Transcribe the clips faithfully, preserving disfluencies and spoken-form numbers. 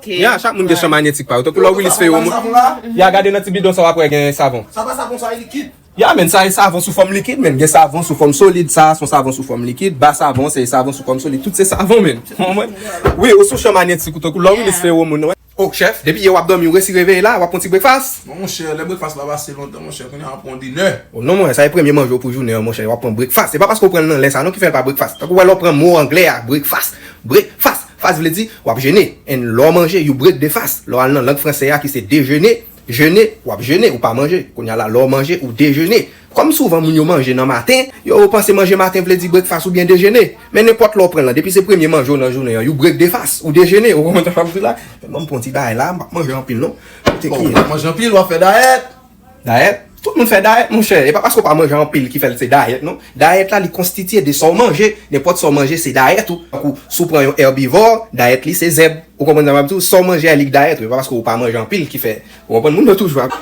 Ya, chak moun gen chan manyetik pa yo. Tankou lè Willis fè yo moun. Ya, gade nan ti bidon sa w ap wè gen savon. Sa pa savon, sa e likid. Ya, men sa e savon sou fòm likid, men gen savon sou fòm solid, sa se yon savon sou fòm likid, ba savon se savon sou fòm solid, tout se savon, men. Ou konprann? Wi, ou sou chan manyetik ou tankou lè Willis fè yo moun. Oh, chèf, depi yè w ap dòmi, ou resi reveye la, w ap pran ti brekfas? Bon, monchè, lè brekfas la pase lontan, monchè, kounye a w ap pran dinè. Oh, non, monchè, sa e premye manje w pou jounen an, monchè, w ap pran brekfas. Se pa paske w pran l nan lè sa, non, ki fè l pa brekfas. Tankou wè lè w pran mo anglè a, brekfas. Brekfas, fas vle di, w ap jene. And lè w manje, you break the fast. Lè w al nan lang franse a ki se dejene, jene, w ap jene, ou pa manje. Kounye a la, lè w manje, ou dejene. Kòm souvan moun yo manje nan maten, yo panse manje maten vle di brekfas oubyen dejene. Men nenpòt lè w pran l lan, depi se premye manje w nan jounen an, you break the fast, ou dejene, ou konprann sa m ap di la? Men ban m pran ti bagay la, m p ap manje anpil non. Kote ki ye? Bon, w p ap manje anpil, w ap fè dayèt. Dayèt? Tout moun fè dayèt, monchè. E pa paske w pa manje anpil ki fè l se dayèt, non. Dayèt la, li konstitye de sa w manje. Nenpòt sa w manje, se dayèt ou. Tankou, si w pran yon èbivò, dayèt li se zèb. Ou konprann sa m ap di w? Sa w manje a, li k dayèt ou. E pa paske w pa manje anpil ki fè. Ou konprann? Moun yo toujou ap.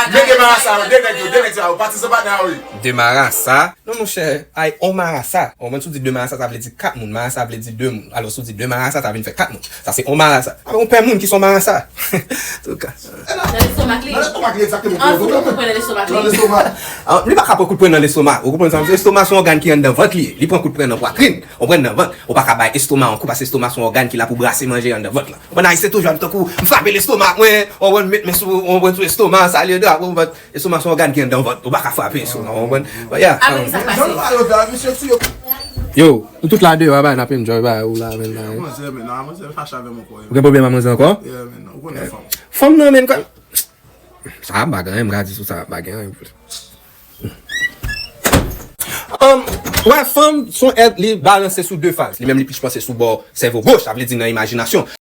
Men gen marasa yo, de nèg yo, de nèg sa yo, patizan pa nan wi. De marasa? Non, monchè, ay, on marasa. Ou konprann? Si w di de marasa, sa vle di kat moun. Marasa vle di de moun. Alò, si w di de marasa, sa vin fè kat moun. Sa se on marasa. A, yon pè moun ki se on marasa. Antouka. Nan lestomak li. Nan lestomak li, egzakteman. An, fòk ou pran nan lestomak li. Nan lestomak. Ah, li pa ka pran kout pwen nan lestomak. Ou konprann sa m di? Estomak se yon ògàn ki anndan vant li ye. Li pran kout pwen nan pwatrin. Ou konprann, nan vant. Ou pa ka bay estomak yon kou paske estomak se yon ògàn ki la pou brase manje anndan vant lan. Ou konprann, ayisyen toujou ap tankou, m frape lestomak mwen, ou konprann, met men sou, ou konprann, sou estomak, sa li anndan, ou konprann. Estomak se yon ògàn ki anndan vant. Ou pa ka frape estomak, ou konprann. But yeah. Apre sa k pase? Jan yo fè a, misye tiye. Yo, nou tout la deyò, a bay n ap enjoy bay ou la, men la. Manzè, men, nan, manzè fache avè m ankò. Ou gen pwoblèm ak manzè ankò? Yeah, men, ou konnen fanm. Fanm nan, men, kwa. Sa m pa gen anyen m ka di sou sa, m pa gen anyen pou. Um, wè, fanm, se yon èt, li balanse sou de faz. Li menm, li plis panse sou bò sèvo goch, sa vle di nan imajinasyon.